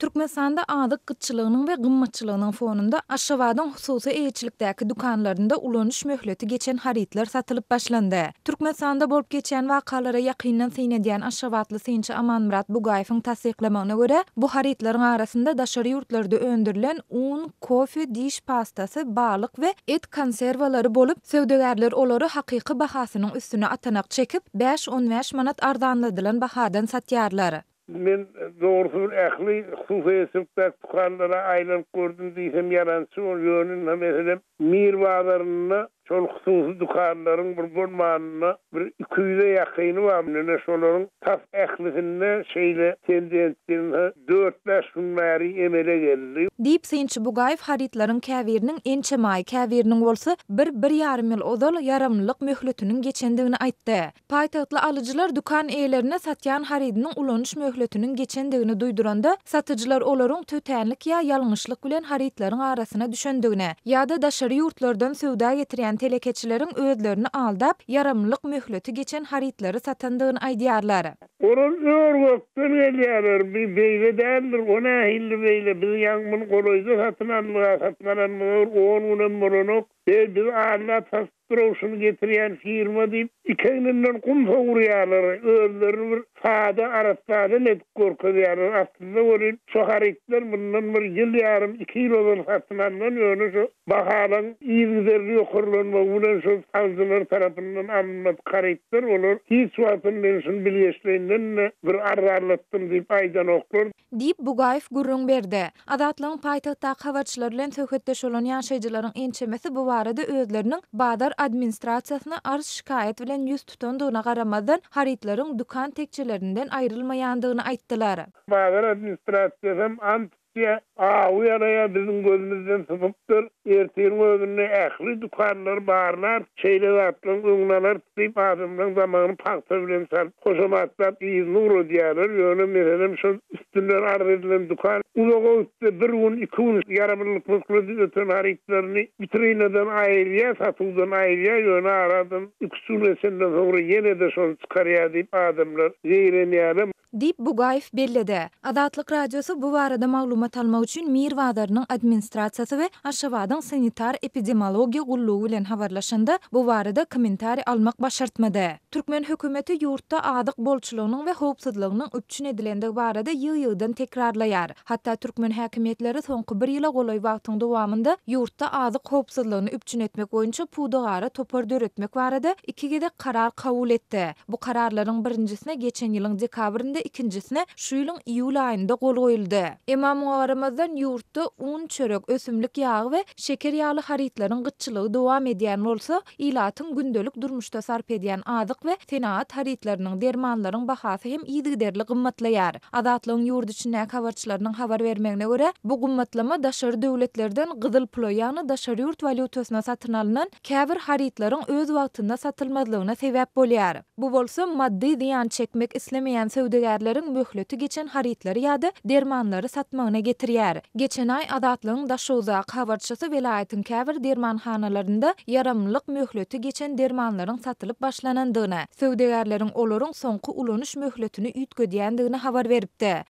Türkmenistanda azyk gytçylygynyň we gymmatçylygynyň fonunda Aşgabadyň hususy eýeçilikdäki dükanlarynda ulanyş möhleti geçen harytlar satylyp başlandy. Türkmenistanda bolup geçýän wakalara ýakyndan syn edýän aşgabatly synçy Amanmyrat Bugaýewiň tassyklamagyna görä, bu harytlaryň arasynda daşary ýurtlarda öndürilen un, kofe, diş pastasy, balyk we et konserwalary bolup, söwdagärler olary hakyky bahasynyň üstüne atanak çekip, bäş-on bäş manat arzanladylan bahadan satýarlar. Men dogrusy bir ähli hususyýetçilikdäki dükanlara aýlanyp gördüm diýsem ýalançy bor, ýöne ynha meselem Mir bazarynda şol hususy dükanlaryň bir bolmanynda bir 200-e ýakyny bar, ine şolaryň tas ählisinde şeýle tendensiýa ynha dört-bäş gün bäri emele geldi. Diýip, synçy Bugaýew harytlaryň käbiriniň ençeme aý, käbiriniň bolsa bir, bir ýarym ýyl ozal ýaramlylyk möhletiniň geçendigini aýtdy. Paýtagtly alyjylar dükan eýelerine satýan harydynyň ulanyş möhletiniň geçendigini duýduranda, satyjylar olaryň tötänlik ýa ýalňyşlyk bilen harytlaryň arasyna düşendigini, ýa-da daşary ýurtlardan söwda getirýän telekeçileriň özlerini aldap, ýaramlylyk möhleti geçen harytlary satandygyny aýdýarlar. Olar ör-gökden gelýärler, bi beýle däldir, o nähilli beýle, biz ýaňy muny golaýda satyn aldyk-a, satyn alanymyza bir on günem bolanok, Beý, bizi aldap satypdyr-ow şuny getirýän firma diýip, iki egninden gum sowurýarlar, özlerini bir sada, arassa adam edip görkezýärler. Aslynda welin, şo harytlar mundan bir ýyl ýarym, iki ýyl ozal satyn alnan, ýöne şo bahalaryň yzygiderli ýokarlanmagy bilen şol alyjylar tarapyndan alynmadyk harytlar, olar hiç wagtam men şuny bilgeşleýinden-de bir arzanlatdym diýip aýdanoklar. Diýip, Bugaýew gürrüň berdi. Azatlygyň paýtagtdaky habarçylary bilen söhbetdeş bolan ýaşaýjylaryň ençemesi bu barada özleriniň bazar administrasiýasyna arz-şikaýat bilen ýüz tutandygyna garamazdan, harytlaryň dükan tekjelerinden aýrylmaýandygyny aýtdylar. Bazar administrasiýasam ant içýär, awy ýalaýar, biziň gözümizden sypypdyr, ertiriň özünde ähli dükanlary barlarys, şeýle zatlaryň öňüni alarys diýip, adamlaryň damagyny pagta bilen çalyp, hoşamatlap yzyna ugradýarlar. Ýöne meselem şol üstünden arz edilen dükan uzaga gitse bir gün, iki gün ýaramlylyk möhleti öten harytlaryny witrinadan aýyrýar, satuwdan aýyrýar, ýöne aradan iki-üç gün geçenden soňra ýene-de şony çykarýar diýip adamlar zeýrenýärler. Diýip, Bugaýew belledi. Azatlyk Radiosy bu barada maglumat almak üçin Mir bazarynyň administrasiýasy we Aşgabadyň sanitar-epidemiologiýa gullugy bilen habarlaşanda, bu barada kommentariý almak başartmady. Türkmen hökümeti ýurtda azyk bolçulygynyň we howpsuzlygynyň üpjün edilendigi barada ýygy-ýygydan tekrarlaýar. Hatda türkmen häkimiýetleri soňky bir ýyla golaý wagtyň dowamynda ýurtda azyk howpsuzlygyny üpjün etmek boýunça pudagara topar döretmek barada iki gezek karar kabul etdi. Bu kararlaryň birinjisine geçen ýylyň dekabrynda, ikinjisine şu ýylyň iýul aýynda gol goýuldy. Emma muňa garamazdan, ýurtda un, çörek, ösümlik ýagy we şeker ýaly harytlaryň gytçylygy dowam edýän bolsa, ilatyň gündelik durmuşda sarp edýän azyk we senagat harytlarynyň, dermanlaryň bahasy hem yzygiderli gymmatlaýar. Azatlygyň ýurt içindäki habarçylarynyň habar bermegine görä, bu gymmatlama daşary döwletlerden gyzyl pula, ýagny daşary ýurt walýutasyna satyn alnan käbir harytlaryň öz wagtynda satylmazlygyna sebäp bolýar. Bu bolsa maddy zyýan çekmek islemeýän söwdagärleriň möhleti geçen harytlary ýa-da dermanlary satmagyna getirýär. Geçen aý Azatlygyň Daşoguzdaky habarçysy welaýatyň käbir dermanhanalarynda ýaramlylyk möhleti geçen dermanlaryň satylyp başlanandygyny, söwdagärleriň olaryň soňky ulanyş möhletini üýtgedýändigini habar beripdi.